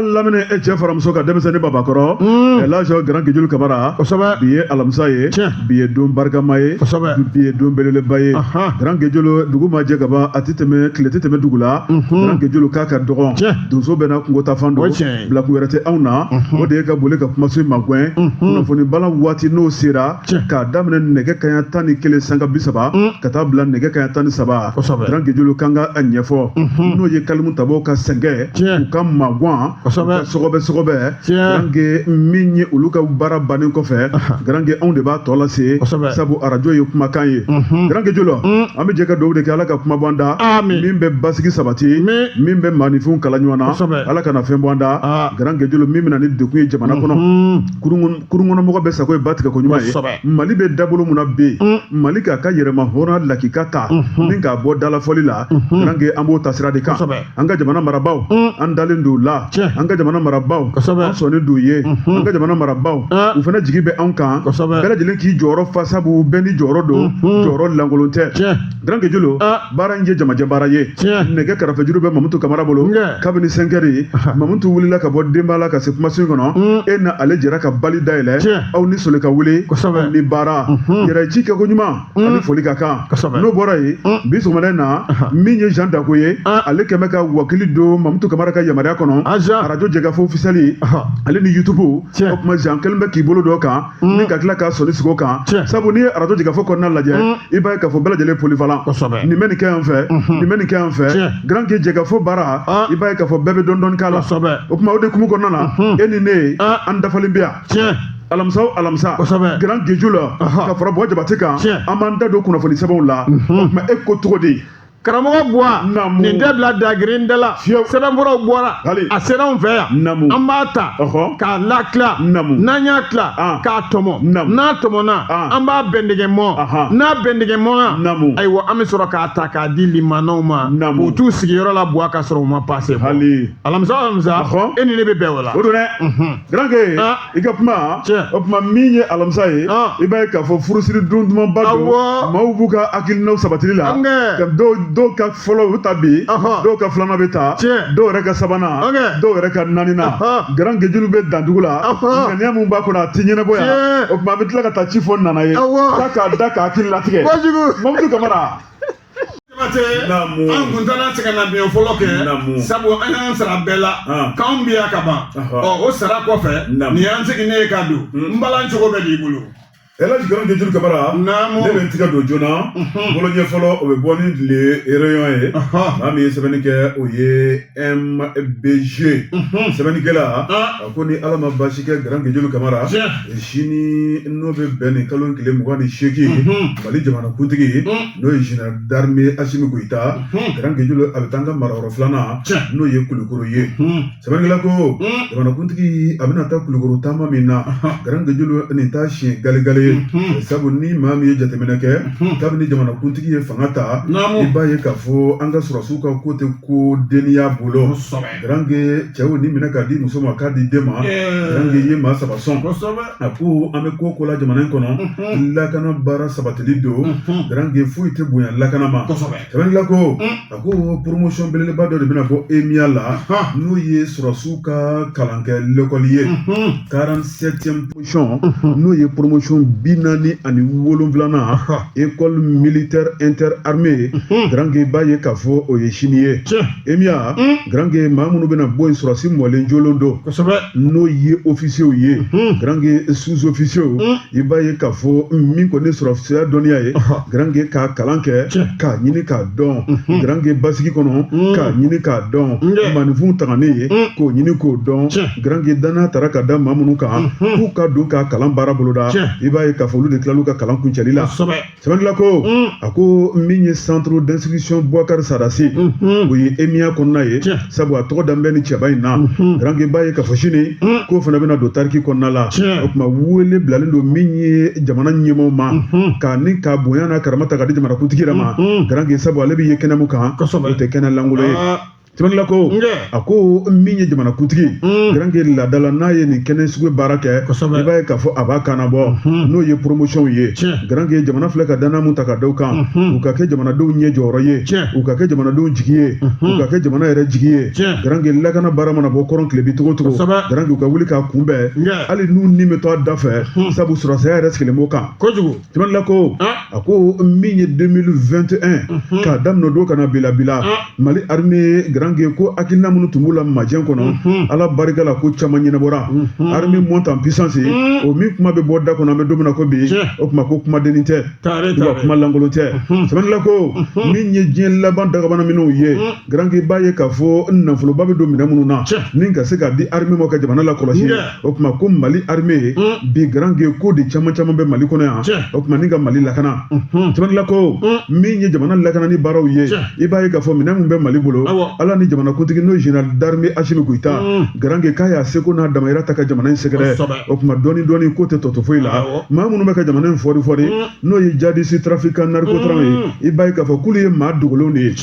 Lamini e cɛ faramuso ka denmisɛnnin babakɔrɔ Elhaji Grand Guédiol Kamara. Bi ye alamisa ye, bi ye don barikama ye, bi ye don belebeleba ye. Grand Guédiol, dugu ma jɛ ka ban, a tɛ tɛmɛ tile tɛ tɛmɛ dugu la. Grand Guédiol, k'a ka dɔgɔn, donso bɛɛ n'a kungo taa fan don, bilakun wɛrɛ tɛ anw na, o de ye ka boli ka kumaso in magɛn. Kunnafoni bala waati n'o sera, k'a daminɛ nɛgɛ kaɲa 11 sanga 30 ka taa bila nɛgɛ kaɲa 13, Grand Guédiol kan ka a ɲɛfɔ, n'o ye kalimu tabaw ka sɛgɛn, u ka magwan, u ka sɔgɔbɛ sɔgɔbɛ. Grand Gué, min ye olu ka baara bannen kɔfɛ, Grand Gué, anw de b'a tɔ lase, sabu arajo ye kumakan ye. Grand Guédiol, an bɛ jɛ ka dugawu de kɛ, Ala ka kuma bɔ an da min bɛ basigi sabati, min bɛ maaninfinw kala ɲɔgɔn na. Ala kana fɛn bɔ an da, Grand Guédiol, min bɛna ni degun ye jamana kɔnɔ. Kurun kɔnɔmɔgɔ bɛɛ sago ye ba tigɛ ko ɲuman ye. Mali bɛ dabolo mun na bi, Mali k'a ka yɛrɛma hɔrɔnya lakika ta ni k'a bɔ dalafɔli la. Grand Gué, an b'o tasira de kan. An ka jamana marabaaw, an dalen don la. An ka jamana marabaaw, an sɔnnen don ye. An ka jamana marabaaw, u fana jigi bɛ anw kan. Bɛɛ lajɛlen k'i jɔyɔrɔ fa, sabu bɛɛ ni jɔyɔrɔ don, jɔyɔrɔ lankolon tɛ. Grand Guédiol, baara in ye jamajɛ baara ye. Nɛgɛ karafejuru bɛ Mamutu Kamara bolo. Kabini 5 heures, Mamutu wulila ka bɔ denba la ka se kumaso in kɔnɔ. E na ale jɛra ka bali dayɛlɛ, aw ni soli ka wuli ni baara yɛrɛ ci kɛko ɲuman ani foli ka kan. N'o bɔra yen, bi sɔgɔmada in na, min ye Jean Dako ye, ale kɛmɛ ka wakili don Mamutu Kamara ka yamaruya kɔnɔ, arajo Jɛkafɔ officiel ale ni YouTube. O tuma, Jean kɛlen bɛ k'i bolo dɔ kan ni ka tila k'a sɔnni sigi o kan, sabu n'i ye arajo Jɛkafɔ kɔnɔna lajɛ, i b'a ye k'a fɔ bɛɛ lajɛlen polyvalent. Nin bɛ nin kɛ yan fɛ, nin bɛ nin kɛ yan fɛ. Grand Gué, Jɛkafɔ baara, i b'a ye k'a fɔ bɛɛ bɛ dɔɔni dɔɔni k'a la. O tuma, o de kumu kɔnɔna na, e ni ne, an dafalen bɛ yan alamisa o alamisa. Grand Guédiol, ka fara Buwa Jabate kan, an b'an da don kunnafoni sɛbɛnw la. O tuma, e ko cogo di? Karamɔgɔ Buwa, nin tɛ bila dagirin da la. Sɛbɛnfuraw bɔra, a sera anw fɛ yan. An b'a ta k'a latila. N'an y'a tila k'a tɔmɔ, n'a tɔmɔna, an b'a bɛndigɛ mɔ. N'a bɛndigɛ mɔna, ayiwa, an bɛ sɔrɔ k'a ta k'a di limanaw ma k'u t'u sigiyɔrɔ la, Buwa, ka sɔrɔ u ma passe bɔ. Alamisa o alamisa, e ni ne bɛ bɛn o la. O don dɛ, Grand Gué, i ka kuma. O tuma, min ye alamisa ye, i b'a ye k'a fɔ furusiri don dumanba don. Maaw b'u ka hakilinaw sabatili la. Dɔw dɔw ka fɔlɔ bɛ taa bi, dɔw ka filanan bɛ taa, dɔw yɛrɛ ka sabanan, dɔw yɛrɛ ka naaninan. Grand Guédiol bɛ dandugu la, ŋaniya mun b'a kɔnɔ, a ti ɲɛnabɔ yan. O tuma, an bɛ tila ka taa ci fɔ nana ye k'a k'a da k'a hakili latigɛ. Mamutu Kamara. An kun taara sɛgɛnna biɲɛ fɔlɔ kɛ, sabu an y'an sara bɛɛ la k'anw bi yan ka ban. Ɔ, o sara kɔfɛ, nin y'an seginnen ye ka don n balan cogo bɛ d'i bolo. Elhaji Grand Guédiol Kamara, ne bɛ n tigɛ don joona. Bolo ɲɛ fɔlɔ, o bɛ bɔ ni Le Rayon ye. Maa min ye sɛbɛnni kɛ, o ye MBG. Sɛbɛnnikɛla a ko ni Ala ma baasi kɛ, Grand Guédiol Kamara, sini, n'o bɛ bɛn nin kalo tile 28, Mali jamanakuntigi, n'o ye général d'armée Assimi Goïta, Grand Guédiol, a bɛ taa an ka marayɔrɔ filanan, n'o ye Kulukoro ye. Sɛbɛnnikɛla ko jamanakuntigi a bɛna taa Kulukoro taama min na, Grand Guédiol, nin t'a siɲɛ galegale ye, sabu ni maa min ye jateminɛ kɛ, kabini jamanakuntigi ye fanga ta, i b'a ye k'a fɔ an ka sɔrɔsiw ka ko tɛ ko deniya bolo. Grand Gué, cɛw ni minɛ k'a di muso ma, k'a di den ma. Grand Gué ye maa saba sɔn. A ko an bɛ ko ko la jamana in kɔnɔ, lakana baara sabatili don. Grand Gué, foyi tɛ bonya lakana ma. Sɛbɛnnikɛla ko, a ko promotion belebeleba dɔ de bɛna bɔ EMIA la, n'o ye sɔrɔsiw ka kalankɛ l'école ye, 47e promotion, n'o ye promotion 47nan, école militaire interarmée. Grand Gué, b'a ye k'a fɔ o ye sini ye EMIA. Grand Gué, maa minnu bɛna bɔ yen, sɔrɔsi mɔlen jolen don, n'o ye officiers ye, Grand Gué, sous-officiers. I b'a ye k'a fɔ min kɔni ye sɔrɔsiya dɔnniya ye, Grand Gué, k'a kalan kɛ k'a ɲini k'a dɔn, Grand Gué, basigi kɔnɔ k'a ɲini k'a dɔn, maninfinw tagannen ye k'o ɲini k'o dɔn. Grand Gué, danaya tara ka da maa minnu kan k'u ka don k'a kalan baara boloda, i b'a ye k'a fɔ olu de tilal'u ka kalan kuncɛli la. Sɛbɛnnikɛla ko, a ko min ye centre d'instruction Boubacar Sadassi, o ye EMIA kɔnɔna ye, sabu a tɔgɔ dan bɛ ni cɛba in na. Grand Gué, b'a ye k'a fɔ sini k'o fana bɛna don tariki kɔnɔna la. O tuma, wele bilalen don min ye jamana ɲɛmaaw ma, k'a ni k'a bonya n'a karama ta k'a di jamanakuntigi yɛrɛ ma. Grand Gué, sabu ale bɛ ye kɛnɛ mun kan, o tɛ kɛnɛ lankolon ye. Sɛbɛnnikɛla ko a ko min ye jamanakuntigi garanke laada la n'a ye nin kɛnɛ sugu baara kɛ i b'a ye k'a fɔ a b'a kan bɔ n'o ye promotion ye garanke jamana filɛ ka danna mun ta ka da u kan u ka kɛ jamanadenw ɲɛ jɔyɔrɔ ye u ka kɛ jamanadenw jigi ye u ka kɛ jamana yɛrɛ jigi ye garanke lakana baara mana bɔ kɔrɔn tilebi cogo cogo garanke u ka wuli k'a kunbɛn hali n'u ni bɛ to a da fɛ sabu sɔrɔdasiya yɛrɛ sigilen b'o kan kojugu Sɛbɛnnikɛla ko a ko min ye 2021 k'a daminɛ don ka na bila bila Mali armée garanke ko hakilina minnu tun b'u la majɛ kɔnɔ Ala barika la ko caman ɲɛnabɔra armée monte en puissance o min kuma bɛ bɔ da kɔnɔ an bɛ don min na ko bi o tuma ko kumadennin tɛ wa kuma lankolon tɛ sɛbɛnnikɛla ko min ye diɲɛ laban dagabana minɛnw ye garanke b'a ye k'a fɔ nafoloba bɛ don minɛn minnu na ni ka se k'a di armée ma ka jamana lakɔlɔsi o tuma ko Mali armée bi garanke ko de caman caman bɛ Mali kɔnɔ yan o tuma ni ka Mali lakana sɛbɛnnikɛla ko min ye jamana lakanani baaraw ye i b'a ye k'a fɔ minɛn min bɛ Mali bolo Ala ni jamanakuntigi n'o ye général d'armée Assimi Goïta garanke k'a y'a seko n'a damayira ta ka jamana in sɛgɛrɛ o tuma dɔɔni dɔɔni ko tɛ tɔ to foyi la maa minnu bɛ ka jamana in fɔri fɔri n'o ye djihadiste trafiquant narcotrafiquant ye i b'a ye k'a fɔ k'olu ye maa dogolenw de ye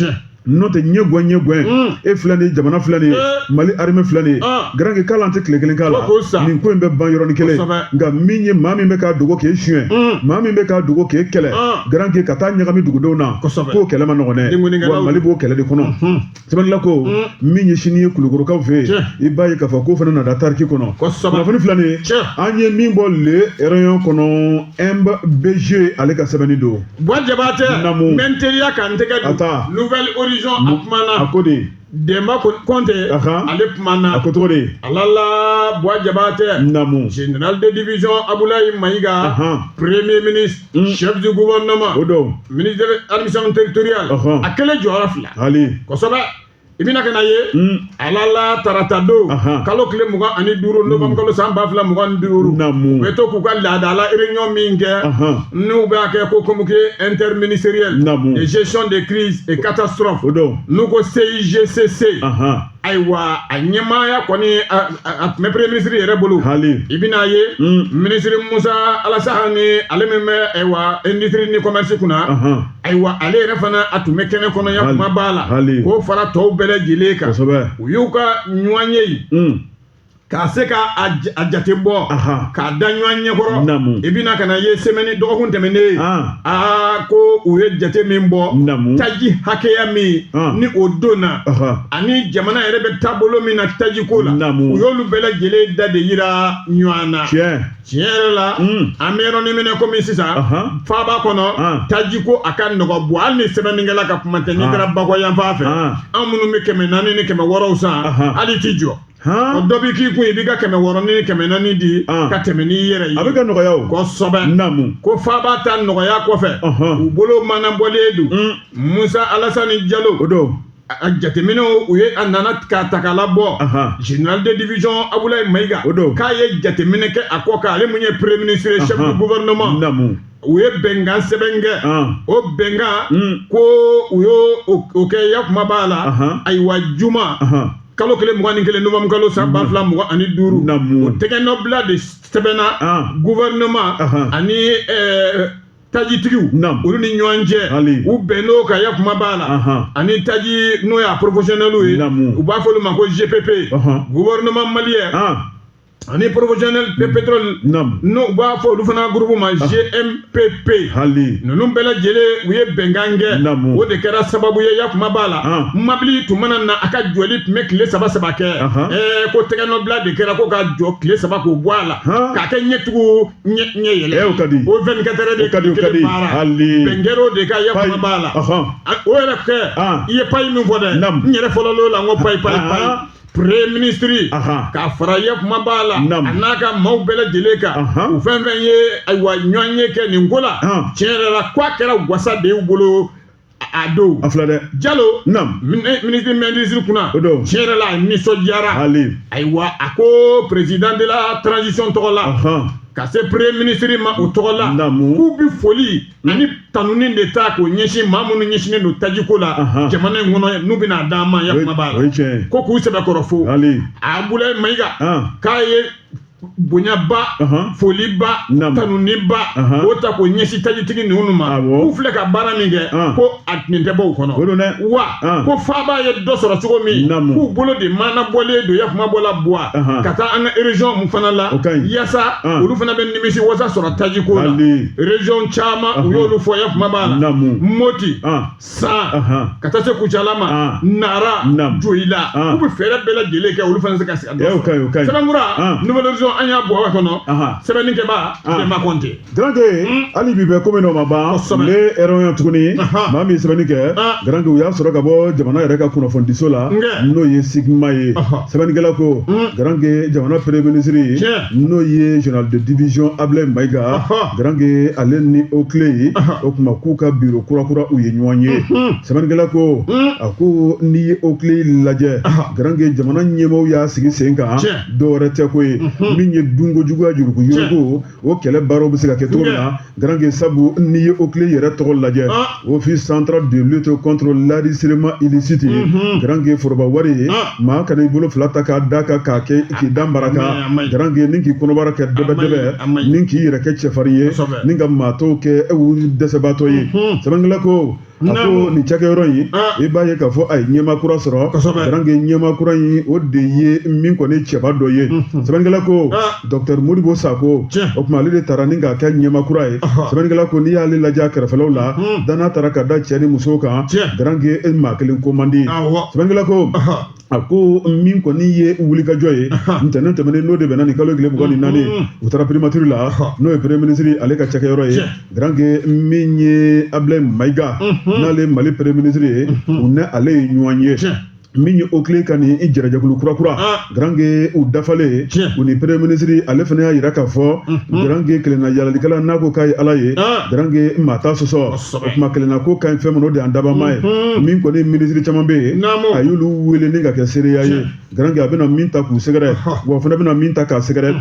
n'o tɛ ɲɛ gɛn ɲɛ gɛn e filɛ nin ye jamana filɛ nin ye Mali armée filɛ nin ye garanke k'ala an tɛ tile kelen k'a la nin ko in bɛ ban yɔrɔnin kelen nka min ye maa min bɛ k'a dogo k'e suɲɛ maa min bɛ k'a dogo k'e kɛlɛ garanke ka taa ɲagami dugudenw na k'o kɛlɛ man nɔgɔn dɛ wa Mali b'o kɛlɛ de kɔnɔ sɛbɛnnikɛla ko min ye sini ye kulukorokaw fɛ yen i b'a ye k'a fɔ k'o fana nana tariki kɔnɔ kunnafoni filɛ nin ye an ye min bɔ Le Rayon kɔnɔ MBG ale ka sɛbɛnni don Buwa Jabatɛ n bɛ n teliya ka n tɛgɛ don Nouvel Horizon a kumana a ko di Denba Kɔnte ale kumana a ko cogo di alala Buwa Jabatɛ naamu général de division Abulayi Mayiga premier ministre chef du gouvernement o don ministre de l'administration territoriale a kelen jɔyɔrɔ fila hali kosɛbɛ i bɛna ka na ye alala tarata don kalo tile 25 novembre kalo san 2025 u bɛ to k'u ka laadala réunion min kɛ n'u b'a kɛ ko comité interministériel de gestion des crises et catastrophes n'u ko CIGCC ayiwa a ɲɛmaaya kɔni a tun bɛ premier ministre yɛrɛ bolo i bɛna ye ministre Musa Alasani ale min bɛ ayiwa industrie ni commerce kunna ayiwa ale yɛrɛ fana a tun bɛ kɛnɛ kɔnɔ ya kuma b'a la k'o fara tɔw bɛɛ lajɛlen kan u y'u ka ɲɔgɔn ye yen k'a se ka a jate bɔ k'a da ɲɔgɔn ɲɛkɔrɔ i bɛna ka na ye semaine dɔgɔkun tɛmɛnen aa ko u ye jate min bɔ taji hakɛya min ni o donna ani jamana yɛrɛ bɛ taabolo min na tajiko la u y'olu bɛɛ lajɛlen da de yira ɲɔgɔn na tiɲɛ yɛrɛ la an bɛ yɔrɔnin min na komi sisan faaba kɔnɔ tajiko a ka nɔgɔ bɔ hali ni sɛbɛnnikɛla ka kuma tɛ n'i taara bakɔ yan fan fɛ an minnu bɛ 400 ni 600 san hali t'i jɔ o dɔ bɛ k'i kun i b'i ka 600 ni 400 di ka tɛmɛ n'i yɛrɛ ye a bɛ ka nɔgɔya o kosɛbɛ naamu ko faaba ta nɔgɔya kɔfɛ u bolo manabɔlen don Musa Alasani Jalo o don a jateminɛw u ye a nana k'a ta k'a labɔ général de division Abulayi Mayiga o don k'a ye jateminɛ kɛ a kɔ kan ale mun ye premier ministre ye chef du gouvernement naamu u ye bɛnkan sɛbɛn kɛ o bɛnkan ko u y'o o kɛ ya kuma b'a la ayiwa juma kalo tile 21 novembre kalo san 2025 o tɛgɛnɔbila de sɛbɛnna gouvernement ani tajitigiw olu ni ɲɔgɔn cɛ u bɛnn'o kan ya kuma b'a la ani taji n'o y'a professionnels ye u b'a fɔ olu ma ko GPP gouvernement malien ani professionnel de pétrole n'u b'a fɔ olu fana groupe ma GMPP ninnu bɛɛ lajɛlen u ye bɛnkan kɛ o de kɛra sababu ye ya kuma b'a la mabili tun mana na a ka jɔli tun bɛ tile saba saba kɛ ko tɛgɛnɔbila de kɛra ko ka jɔ tile 3 k'o bɔ a la k'a kɛ ɲɛtugu ɲɛ yɛlɛ o ka di o 24 heures de ka di o ka di hali bɛn kɛra o de kan ya kuma b'a la o yɛrɛ kɛ i ye payi min fɔ dɛ n yɛrɛ fɔlɔl'o la n ko payi payi payi premier ministre k'a fara ya kuma b'a la a n'a ka maaw bɛɛ lajɛlen kan u fɛn fɛn ye ayiwa ɲɔgɔn ye kɛ nin ko la tiɲɛ yɛrɛ la k'a kɛra wasa de y'u bolo a don a filɛ dɛ jalo naam ministre ministre kunna o don tiɲɛ yɛrɛ la a nisɔndiyara hali ayiwa a ko président de la transition tɔgɔ la ka se premier ministre ma o tɔgɔ la k'u bi foli ani tanuni de ta k'o ɲɛsin maa minnu ɲɛsinnen don tajiko la jamana in kɔnɔ n'u bɛna d'an ma ya kuma b'a la ko k'u sɛbɛkɔrɔ fo hali Abulayi Mayiga k'a ye Bonyaba, foliba, tanuniba, k'o ta k'o ɲɛsin tajitigi ninnu ma, k'u filɛ ka baara min kɛ, ko a nin tɛ bɔ u kɔnɔ wa ko faaba ye dɔ sɔrɔ cogo min, k'u bolo de maanabɔlen don ya kuma bɔla buwa ka taa an ka région mun fana la, yaasa olu fana bɛ nimisi wasa sɔrɔ tajiko la. Région caman u y'olu fɔ ya kuma b'a la, Moti, San, ka taa se Kucala ma, Nara, Joyila, k'u bɛ fɛɛrɛ bɛɛ lajɛlen kɛ olu fana se ka sigi sɛbɛnkura Nouvel Horizon an y'a bɔ a kɔnɔ, sɛbɛnnikɛbaa Denba Kɔnte. Garanke, hali bi bɛ komi nɔ ma ban Le Réunion tuguni, maa min ye sɛbɛnni kɛ, Garanke, u y'a sɔrɔ ka bɔ jamana yɛrɛ ka kunnafonidiso la, n'o ye Sigma ye. Sɛbɛnnikɛla ko, Garanke, jamana premier ministre, n'o ye général de division Ablaye Mayiga, Garanke, ale ni OCLEI, o tuma k'u ka biro kura u ye ɲɔgɔn ye. Sɛbɛnnikɛla ko, a ko n'i ye OCLEI lajɛ, Garanke, jamana ɲɛmaaw y'a sigi sen kan, dɔwɛrɛ tɛ ko ye min ye dunko juguya, yuruguyurugu, o kɛlɛ baaraw bɛ se ka kɛ cogo min na. Garanke, sabu n'i ye OCLEI yɛrɛ tɔgɔ lajɛ, Office central de lutte contre l'enrichissement illicite, Garanke, foroba wari ye, maa kana i bolo fila ta k'a da kan k'a kɛ k'i da baraka, Garanke, ni k'i kɔnɔbara kɛ dɛbɛ dɛbɛ, ni k'i yɛrɛ kɛ cɛfarin ye, ni ka maa tɔw kɛ dɛsɛbaatɔ ye. Sɛbɛnnikɛla ko, a ko nin cakɛyɔrɔ in, i b'a ye k'a fɔ a ye ɲɛmaa kura sɔrɔ. Garanke, ɲɛmaa kura in, o de ye min kɔni cɛba dɔ ye. Sɛbɛnnikɛla ko docteur Modibo Sako, o tuma ale de taara ni k'a kɛ ɲɛmaa kura ye. Sɛbɛnnikɛla ko n'i y'ale lajɛ a kɛrɛfɛlaw la, danaya taara ka da cɛ ni musow kan. Garanke, e maa kelen ko man di. Sɛbɛnnikɛla ko, a ko min kɔni ye wulikajɔ ye ntɛnɛn tɛmɛnen, n'o de bɛnna nin kalo tile 24, u taara primature la, n'o ye premier ministre ale ka cakɛyɔrɔ ye. Garanke, min ye Ablaye Mayiga, n'ale Mali premier ministre ye, u ni ale ye ɲɔgɔn ye. Min ye OCLEI ka nin jɛrɛjɛkulu kura, Garanke, u dafalen, u ni premier ministre ale fana y'a jira k'a fɔ, Garanke, kelenna yalalikɛla n'a ko k'a ye Ala ye, Garanke, maa t'a sɔsɔ. O tuma kelenna ko ka ɲi fɛn min, o de y'an dabama ye. Min kɔni minisiri caman bɛ yen, a y'olu wele ni ka kɛ seereya ye. Garanke, a bɛna min ta k'u sɛgɛrɛ, wa o fana bɛna min ta k'a sɛgɛrɛ,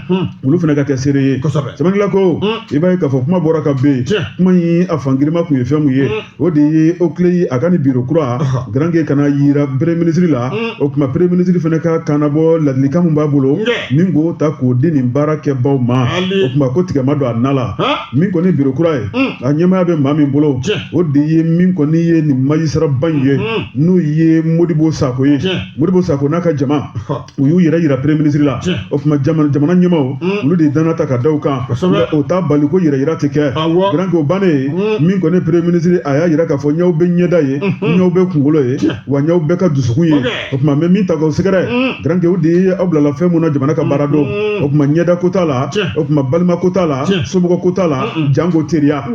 olu fana ka kɛ seere ye. Sɛbɛnnikɛla ko, i b'a ye k'a fɔ kuma bɔra ka ben. Kuma in a fangirima kun ye fɛn mun ye? O de ye OCLEI a ka nin biro kura, Garanke, ka na yira premier ministre la. O tuma premier ministre fana ka kannabɔ ladilikan min b'a bolo, ni k'o ta k'o di nin baarakɛbaw ma. O tuma ko tigɛ ma don a na la. Min kɔni biro kura ye, a ɲɛmaaya bɛ maa min bolo, o de ye min kɔni ye nin magistrat ba in ye, n'o ye Modibo Sako ye. Modibo Sako n'a ka jama, u y'u yɛrɛ yira premier ministre la. O tuma jamana ɲɛmaaw, olu de ye danaya ta ka da u kan. O t'a bali ko yɛrɛ yira tɛ kɛ. Garanke, o bannen, min kɔni premier ministre, a y'a yira k'a fɔ ɲaw bɛ ɲɛda ye, ɲaw bɛ kunkolo ye, wa ɲaw bɛɛ ka dusukun ye. O tuma n bɛ min ta k'aw sɛgɛrɛ, Garanke, o de ye aw bilala fɛn mun na, jamana ka baara don. O tuma ɲɛda ko t'a la, o tuma balima ko t'a la, somɔgɔ ko t'a la, janko teriya.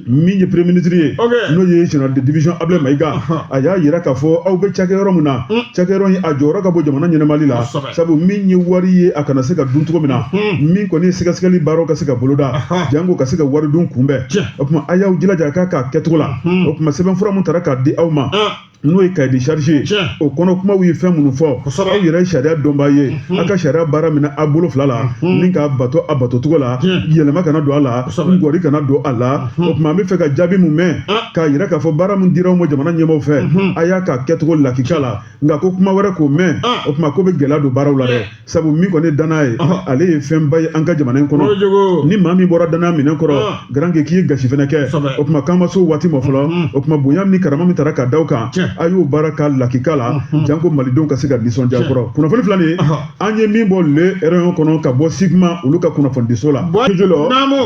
Min ye premier ministre ye, n'o ye général de division Ablaye Mayiga, a y'a yira k'a fɔ aw bɛ cakɛyɔrɔ min na, cakɛyɔrɔ in a jɔyɔrɔ ka bon jamana ɲɛnamali la, sabu min ye wari ye, a kana se ka dun cogo min na, min kɔni ye sɛgɛsɛgɛli baaraw ka se ka boloda, janko ka se ka wari dun kunbɛn. O tuma a y'aw jilaja k'a k'a kɛcogo la. O tuma sɛbɛnfura mun taara k'a di aw ma, n'o ye cahier de charge ye, o kɔnɔ kumaw ye fɛn minnu fɔ, aw yɛrɛ ye sariya dɔnbaa ye, aw ka sariya baara minɛ a bolo fila la, ni k'a bato a batocogo la, yɛlɛma kana don a la, ngɔri kana don a la. O tuma an bɛ fɛ ka jaabi mun mɛn k'a yira k'a fɔ baara min dira aw ma jamana ɲɛmaaw fɛ, a y'a k'a kɛcogo lakika la. Nka ko kuma wɛrɛ k'o mɛn, o tuma ko bɛ gɛlɛya don baaraw la dɛ, sabu min kɔni ye danaya ye, ale ye fɛnba ye an ka jamana in kɔnɔ. Ni maa min bɔra danaya minɛn kɔrɔ, Garanke, k'i ye gasi fɛnɛ kɛ. O tuma k'an ma s'o waati ma fɔlɔ. O tuma bonya ni karama min taara ka da kan, a y'o baara ka lakika la, janko malidenw ka se ka nisɔndiya kɔrɔ. Kunnafoni filɛ nin ye, an ye min bɔ Le Réunion kɔnɔ ka bɔ Sigma olu ka kunnafonidiso la.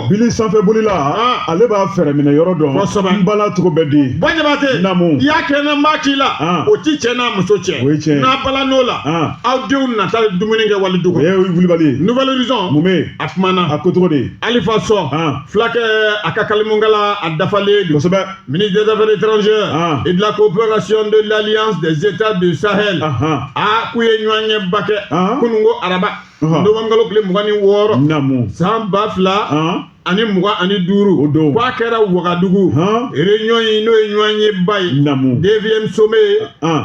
Bili sanfɛ bolila, ale b'a fɛɛrɛ minɛ yɔrɔ dɔn. N bala cogo bɛɛ di. Jabate, i y'a kɛ n b'a k'i la, o ti cɛ n'a muso cɛ. O ye tiɲɛ. N'a bala n'o la, aw denw nata dumuni kɛ wali du kɔnɔ. O ye wulibali ye. Nouvel Horizon. Mun bɛ yen? A kumana. A ko cogo di? Alifa Sɔ. Fulakɛ a ka kalimukala a dafalen don. Kosɛbɛ. Ministre des Affaires étrangères et de la coopération de l'Alliance des États du Sahel. A k'u ye ɲɔgɔn ɲɛba kɛ kununko araba, novembre kalo tile 26. Naamu. San 2025. O don. K'a kɛra Wagadugu. Réunion in, n'o ye ɲɔgɔn ɲɛba ye. Naamu. Deuxième sommet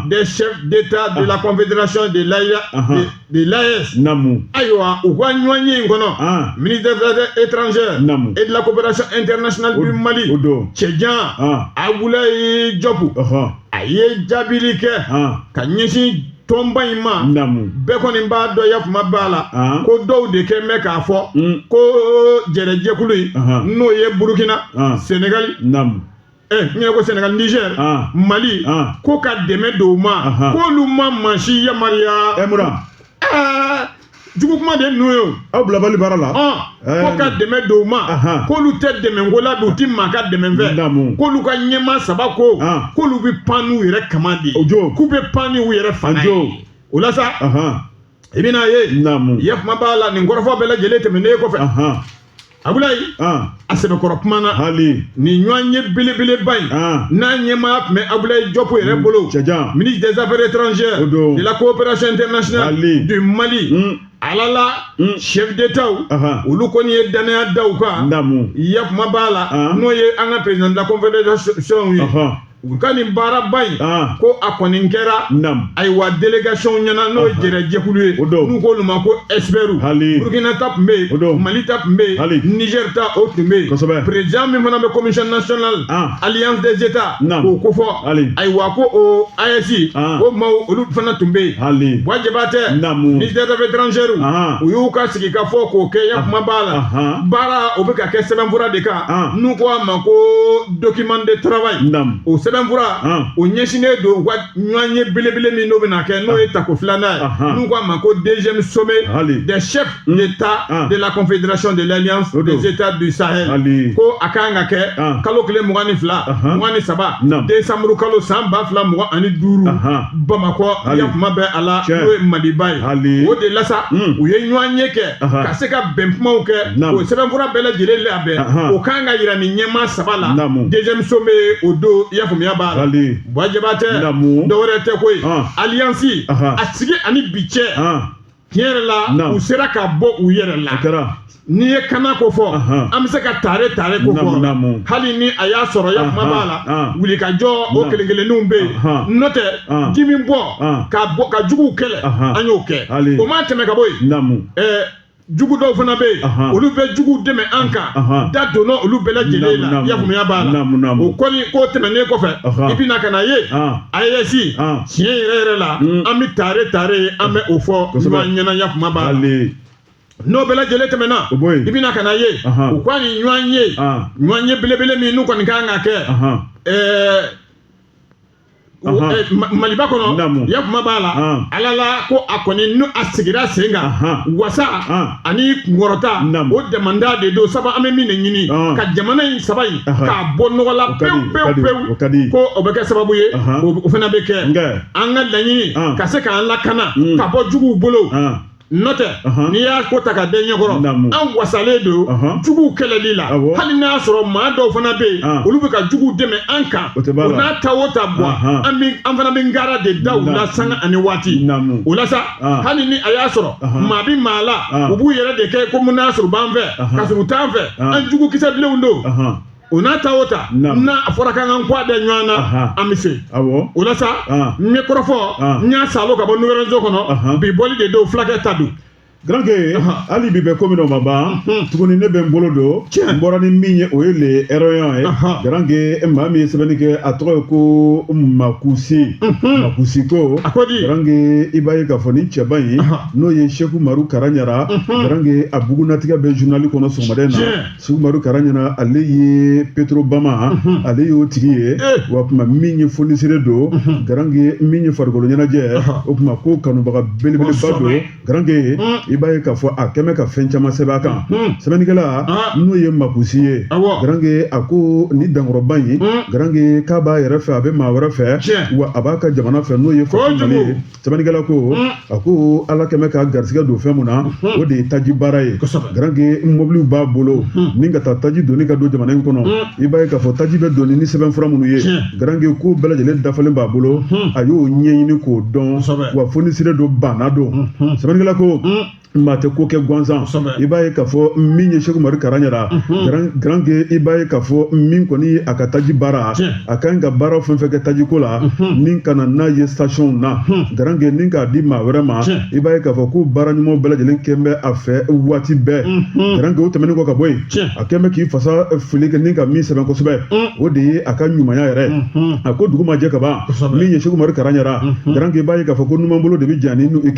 des chefs d'État de la Confédération de de l'AES. Naamu. Ayiwa, u ka ɲɔgɔn ye in kɔnɔ. Ministre des Affaires étrangères. Naamu. Et de la coopération internationale du Mali. O don. Cɛjan. Abdoulaye Diop. A ye jaabili kɛ ka ɲɛsin Tɔnba in ma, bɛɛ kɔni b'a dɔn, yakuma b'a la, ko dɔw de kɛn bɛ k'a fɔ ko jɛrɛjɛkulu in, n'o ye Burukina, Senegali, n yɛrɛ ko Senegal, Niger, Mali, ko ka dɛmɛ don u ma, k'olu ma maa si yamaruya. Jugu kuma de ninnu ye o. Aw bilabali baara la. Ko ka dɛmɛ don u ma, k'olu tɛ dɛmɛ ko la bi, u ti maa ka dɛmɛ fɛ, k'olu ka ɲɛmaa saba ko k'olu bɛ pan n'u yɛrɛ kaman de ye, k'u bɛ pan n'u yɛrɛ fanga ye. O la sa, i bɛna ye, yakuma b'a la, nin kɔrɔfɔ bɛɛ lajɛlen tɛmɛnen kɔfɛ, Abulayi, a sɛbɛkɔrɔ kumana hali nin ɲɔgɔnye belebeleba in, n'a ɲɛmaaya tun bɛ Abulayi Jɔpu yɛrɛ bolo, ministre des Affaires étrangères, de la coopération internationale du Mali. Ala la, chef d'État, olu kɔni ye danaya da u kan, yakuma b'a la, n'o ye an ka président de la confédération ye. U ka nin baaraba in, ko a kɔni kɛra, ayiwa, délégation ɲɛna, n'o ye jɛrɛjɛkulu ye, n'u k'olu ma ko experts. Burukina ta tun bɛ yen, Mali ta tun bɛ yen, Niger ta o tun bɛ yen. Président min fana bɛ commission nationale alliance des états k'o kofɔ, ayiwa, ko o AES o maaw, olu fana tun bɛ yen. Buwa Jabatɛ, ministre des affaires étrangères, u y'u ka sigikafɔ k'o kɛ, yakuma b'a la, baara o bɛ ka kɛ sɛbɛnfura de kan, n'u ko a ma ko document de travail. O sɛbɛnfura o ɲɛsinnen don u ka ɲɔgɔnye belebele min n'o bɛna kɛ, n'o ye tako filanan ye, n'u ko a ma ko deuxième sommet des chefs d'État de la confédération de l'alliance des États du Sahel, ko a kan ka kɛ kalo tile 22, 23 décembre kalo san 2025, Bamakɔ, yakuma bɛ a la, n'o ye Maliba ye. O de la sa, u ye ɲɔgɔnye kɛ ka se ka bɛn kumaw kɛ, o sɛbɛnfura bɛɛ lajɛlen labɛn, o kan ka yira nin ɲɛmaa saba la, deuxième sommet o don, i y'a faamuya b'a la. Buwa Jabatɛ, dɔwɛrɛ tɛ koyi, alliance a sigi ani bi cɛ, tiɲɛ yɛrɛ la, u sera ka bɔ u yɛrɛ la. N'i ye kana ko fɔ, an bɛ se ka tare tare ko fɔ, hali ni a y'a sɔrɔ yakuma b'a la, wulikajɔ o kelen kelenninw bɛ yen, n'o tɛ dimi bɔ ka bɔ ka juguw kɛlɛ, an y'o kɛ. O ma tɛmɛ ka bɔ yen, jugu dɔw fana bɛ yen, olu bɛ juguw dɛmɛ an kan, da donna olu bɛɛ lajɛlen la, i y'a faamuya b'a la. O kɔni ko tɛmɛnen kɔfɛ, i bɛna ka na ye AES, tiɲɛ yɛrɛ yɛrɛ la, an bɛ tare tare, an bɛ o fɔ ɲɔgɔn ɲɛna, yakuma b'a la. N'o bɛɛ lajɛlen tɛmɛna, i bɛna ka na ye u ka nin ɲɔgɔnye belebele min n'u kɔni kan ka kɛ Maliba kɔnɔ, yakuma b'a la, ala la, ko a kɔni n'u a sigira sen kan, wasa ani kunkɔrɔta, o damanda de don. Sabu an bɛ min de ɲini, ka jamana in saba in k'a bɔ nɔgɔ la pewu pewu pewu, ko o bɛ kɛ sababu ye, o fana bɛ kɛ an ka laɲini ka se k'an lakana ka bɔ juguw bolo. N'o tɛ, n'i y'a ko ta ka den ɲɛkɔrɔ, an wasalen don juguw kɛlɛli la, hali n'a y'a sɔrɔ maa dɔw fana bɛ yen, olu bɛ ka juguw dɛmɛ an kan. O n'a ta o ta, bɔ an bɛ, an fana bɛ ngara de da u la sanga ani waati. O la sa, hali ni a y'a sɔrɔ maa bɛ maa la, u b'u yɛrɛ de kɛ ko mun n'a sɔrɔ u b'an fɛ, ka sɔrɔ u t'an fɛ, an jugu kisɛ bilenw don. O n'a ta o ta, n'a fɔra k'an k'an kɔ da ɲɔgɔn na, an bɛ se. O la sa, n ye kɔrɔfɔ n y'a salo ka bɔ Nouvel Horizon kɔnɔ bi, bɔli de don, fulakɛ ta don. Garanke, hali bi bɛ ko min o ma ban tuguni, ne bɛ n bolo don, n bɔra ni min ye, o ye Le Réveil ye. Garanke, maa min ye sɛbɛnni kɛ, a tɔgɔ ye ko Makusi. Makusi ko, Garanke, i b'a ye k'a fɔ ni cɛba in, n'o ye Seku Maru Karaɲara. Garanke, a bugunnatigɛ bɛ journal kɔnɔ sɔgɔmada in na. Seku Maru Karaɲara, ale ye Petrobama, ale y'o tigi ye. Wa tuma min ye fonisire don. Garanke, min ye farikolo ɲɛnajɛ, o tuma ko kanubaga belebeleba don. Garanke, i b'a ye k'a fɔ a kɛmɛ ka fɛn caman sɛbɛn a kan. Sɛbɛnnikɛla, n'o ye Makusi ye. Garanke, a ko ni dankɔrɔba in, Garanke, k'a b'a yɛrɛ fɛ, a bɛ maa wɛrɛ fɛ, wa a b'a ka jamana fɛ, n'o ye faso Mali ye. Sɛbɛnnikɛla ko, a ko Ala kɛmɛ ka garisɛgɛ don fɛn mun na, o de ye taji baara ye. Garanke, mɔbiliw b'a bolo ni ka taa taji doni ka don jamana in kɔnɔ. I b'a ye k'a fɔ taji bɛ doni ni sɛbɛnfura minnu ye, Garanke, ko bɛɛ lajɛlen dafalen b'a bolo. A y'o ɲɛɲini k'o dɔn, wa fonisire don, banna don. Sɛbɛnnikɛla ko Maa tɛ ko kɛ gansan. I b'a ye k'a fɔ min ye Seku Umaru Karaɲara Garange, i b'a ye k'a fɔ min kɔni ye a ka taji baara, a ka ɲi ka baara fɛn fɛn kɛ tajiko la ni ka na n'a ye station na, Garange, ni k'a di maa wɛrɛ ma, i b'a ye k'a fɔ ko baara ɲumanw bɛɛ lajɛlen kɛn bɛ a fɛ waati bɛɛ. Garange, o tɛmɛnen kɔ ka bɔ yen, a kɛn bɛ k'i fasa fili kɛ ni ka min sɛbɛn kosɛbɛ, o de ye a ka ɲumanya yɛrɛ. A ko dugu ma jɛ ka ban, min ye Seku Umaru Karaɲara Garange, i b'a ye k'a fɔ ko numanbolo de bɛ jan ni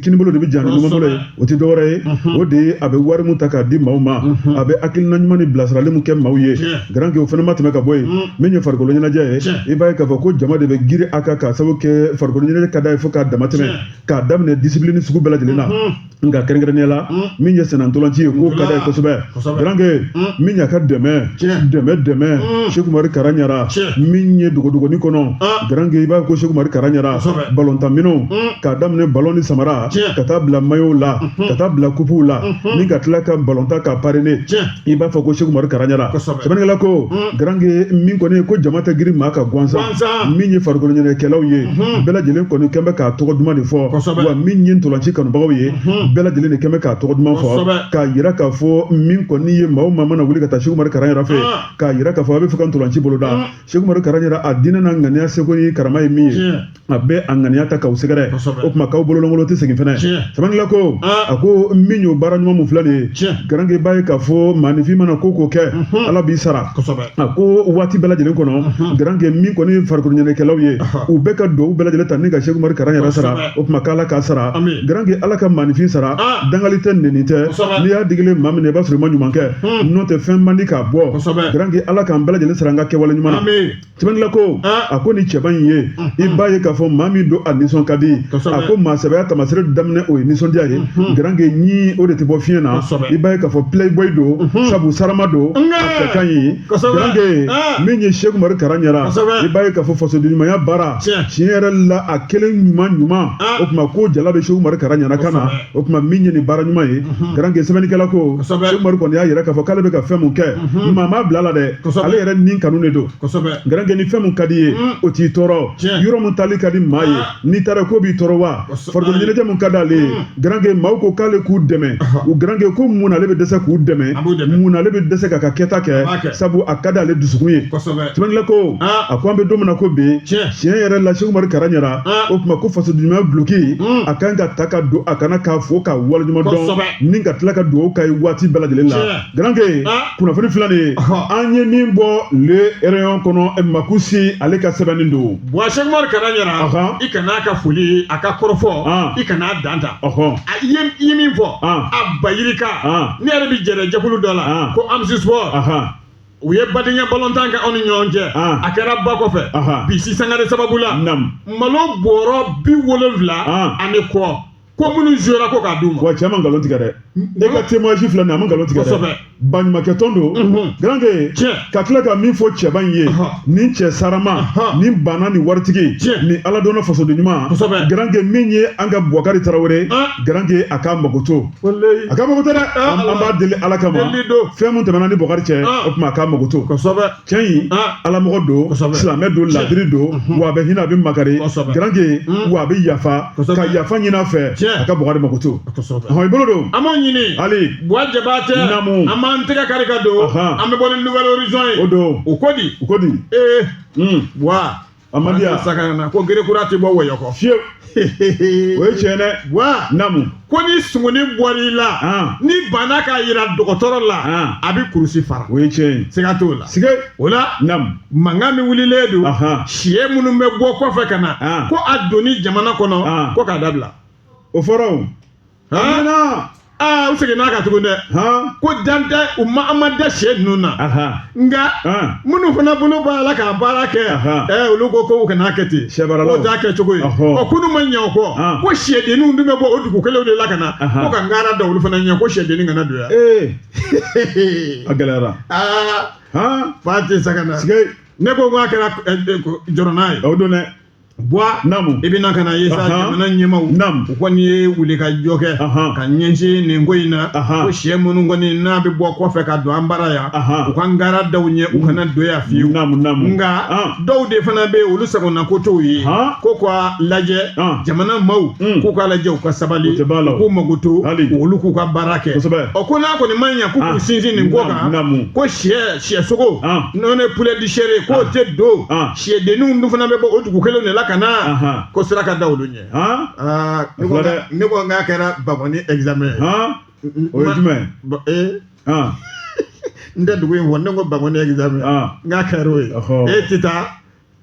kinibolo de bɛ jan ni numanbolo ye. O tɛ dɔwɛrɛ ye, o de ye a bɛ wari min ta k'a di maaw ma, a bɛ hakilina ɲuman ni bilasirali min kɛ maaw ye. Garange, o fana ma tɛmɛ ka bɔ yen, min ye farikolo ɲɛnajɛ ye, i b'a ye k'a fɔ ko jama de bɛ girin a kan k'a sababu kɛ farikolo ɲɛnajɛ ka d'a ye fo k'a dama tɛmɛ, k'a daminɛ discipline sugu bɛɛ lajɛlen na, nka kɛrɛnkɛrɛnnenya la min ye sennantolanci ye, k'o ka d'a ye kosɛbɛ. Garange, min y'a ka dɛmɛ dɛmɛ dɛmɛ Seku Umaru Karaɲara, min ye dogodogonin kɔnɔ, Garange, i b'a ye ko Seku Umaru Karaɲara balontanminɛnw, k'a daminɛ balon ni samara ka taa bila maillot la, ka taa bila kupuw la, ni ka tila ka balontan ka parrainer, i b'a fɔ ko Seku Umaru Karaɲara. Sɛbɛnnikɛla ko, Garange, min kɔni ye ko jama tɛ girin maa kan gansan, min ye farikolo ɲɛnajɛkɛlaw ye, bɛɛ lajɛlen kɔni kɛn bɛ k'a tɔgɔ duman de fɔ, wa min ye ntolanci kanubagaw ye, bɛɛ lajɛlen de kɛn bɛ k'a tɔgɔ duman fɔ, k'a yira k'a fɔ min kɔni ye maa o maa mana wuli ka taa Seku Umaru Karaɲara fɛ, k'a yira k'a fɔ a bɛ fɛ ka ntolanci boloda, Seku Umaru Karaɲara a diinɛ n'a ŋaniya seko ni karama ye min ye, a bɛ a ŋaniya ta k'aw sɛgɛrɛ. O tuma k'aw bololankolon tɛ segin fɛnɛ. Sɛbɛnnikɛla ko, a ko min y'o baara ɲuman mun filɛ nin ye, Garange, b'a ye k'a fɔ maaninfin mana ko ko kɛ, Ala b'i sara. A ko waati bɛɛ lajɛlen kɔnɔ, Garange, min kɔni farikolo ɲɛnajɛkɛlaw ye, u bɛɛ ka duwawu bɛɛ lajɛlen ta ni ka Seku Umaru Karaɲara sara. O tuma k'Ala k'a sara. Garange, Ala ka maaninfin sara, dangali tɛ, neni tɛ. N'i y'a digilen maa min na, i b'a sɔrɔ i ma ɲuman kɛ, n'o tɛ fɛn man di k'a bɔ. Garange, Ala k'an bɛɛ lajɛlen sara an ka kɛwale ɲuman na. Sɛbɛnnikɛla ko, a ko ni cɛba in ye, i b'a ye k'a fɔ maa min don a nisɔn ka di. A ko maa sɛbɛya taamasere daminɛ o ye nisɔndiya ye. Garange, ɲi o de tɛ bɔ fiɲɛ na. I b'a ye k'a fɔ playboy don, sabu sarama don, a cɛ ka ɲi. Garange, min ye Seku Umaru Karaɲara, i b'a ye k'a fɔ fasoden ɲumanya baara tiɲɛ yɛrɛ la, a kelen ɲuman ɲuman. O tuma ko jala bɛ Seku Umaru Karaɲara kan na. O tuma min ye nin baara ɲuman ye, Garange, sɛbɛnnikɛla ko Seku Umaru kɔni y'a yira k'a fɔ k'ale bɛ ka fɛn mun kɛ, maa m'a bila la dɛ, ale yɛrɛ ni kanu de don. Garange, ni fɛn mun ka di ye, o t'i tɔɔrɔ. Yɔrɔ mun taali ka di maa ye, n'i taara ko b'i tɔɔrɔ wa? Farikolo ɲɛnajɛ mun ka d'ale ye, Garange, maaw ko k'ale k'u dɛmɛ. U Garange ko mun na ale bɛ dɛsɛ k'u dɛmɛ? Mun na ale bɛ dɛsɛ k'a ka kɛta kɛ? Sabu a ka d'ale dusukun ye. Sɛbɛnnikɛla ko, a ko an bɛ don min na ko bi, tiɲɛ yɛrɛ la, Seku Umaru Karaɲara, o tuma ko fasoden ɲumanya duloki a kan ka ta ka don a kana k'a fo k'a waleɲuman dɔn, ni ka tila ka dugawu k'a ye waati bɛɛ lajɛlen la. Garange, kunnafoni filɛ nin ye, an ye min bɔ Le Rayon kɔnɔ, Makusi ale ka sɛbɛnni don. Buwa, Seku Umaru Karaɲara, i kana a ka foli, a ka kɔrɔfɔ, i kana a dan ta. I ye min fɔ a bayirika, ne yɛrɛ bɛ jɛrɛ jɛkulu dɔ la ko Amsi Sport. U ye badenya balontan kɛ anw ni ɲɔgɔn cɛ, a kɛra ba kɔfɛ Bisi Sangare sababu la. Malo bɔrɔ 70 ani kɔ, ko minnu jouera ko k'a d'u ma. Wa cɛ ma nkalon tigɛ dɛ, e ka témoignage filɛ nin ye, a ma nkalon tigɛ dɛ. Baɲumankɛ tɔn don. Garange, ka tila ka min fɔ cɛba in ye, nin cɛ sarama, nin banna, nin waritigi, nin ala dɔnna fasoden ɲuman, Garange, min ye an ka Bubakari Tarawele, Garange, a k'a magoto, a k'a magoto dɛ. An b'a deli Ala kama, fɛn mun tɛmɛna ni Bubakari cɛ, o tuma a k'a magoto. Cɛ in alamɔgɔ don, silamɛ don, ladiri don, wa a bɛ hinɛ, a bɛ makari. Garange, wa a bɛ yafa, ka yafa ɲini a fɛ, a ka Bubakari magoto. Ɔhɔn, i bolo don. An b'o ɲini. Ali Buwa Jabatɛ. Naamu. An b'an tɛgɛ kari ka don. An bɛ bɔ ni Nouvel Horizon ye. O don. O ko di? O ko di? Ee Buwa. A man di yan. Sakana ko gere kura tɛ bɔ wɔyɔ kɔ. Fiyewu. O ye tiɲɛ dɛ. Buwa. Naamu. Ko ni sumuni bɔra i la, n'i banna k'a yira dɔgɔtɔrɔ la, a bɛ kurusi fara. O ye tiɲɛ ye. Siga t'o la. Siga. O la. Naamu. Mankan min wulilen don, siyɛ minnu bɛ bɔ kɔfɛ ka na, ko a donni jamana kɔnɔ, ko k'a dabila. O fɔra o. Aa, u seginna kan tugun dɛ. Ko dan tɛ u ma, an ma da sɛ ninnu na. Nka minnu fana bolo b'a la k'a baara kɛ, olu ko ko u kana kɛ ten. Sɛbaaralaw. K'o t'a kɛ cogo ye. Ɔ, ko n'u ma ɲɛ o kɔ, ko sɛdenninw dun bɛ bɔ o dugu kelenw de la ka na, ko ka ngara da olu fana ɲɛ, ko sɛdennin kana don yan. Ee, a gɛlɛyara. Aa, Fati Sagana. Ne ko k'a kɛra jɔrɔna ye. O don dɛ. Buwa Naamu. I bɛna ka na ye sa jamana ɲɛmaaw Naamu. U kɔni ye wulikajɔ kɛ ka ɲɛsin nin ko in na ko sɛ minnu kɔni n'a bɛ bɔ kɔfɛ ka don an bara yan u ka ngara da u ɲɛ u kana don yan fiyewu. Naamu naamu. Nka dɔw de fana bɛ yen, olu sagona ko t'o ye ko k'a lajɛ jamana maaw k'u k'a lajɛ u ka sabali, O tɛ b'a la o. k'u mago to Hali. olu k'u ka baara kɛ. Ɔ, ko n'a kɔni ma ɲɛ k'u k'u sinsin nin ko kan, Naamu. ko sɛ sogo n'o ye poulet de chair ye, k'o tɛ don, sɛdenninw dun fana bɛ bɔ o dugu kelen de la ka na, ko sira ka da olu ɲɛ. Aa, ne ko A filɛ dɛ. Ne ko n k'a kɛra Bankɔni examen ye. O ye jumɛn ye? Ee, n tɛ dugu in fɔ, ne ko Bankɔni examen, n k'a kɛra o ye. E tɛ taa,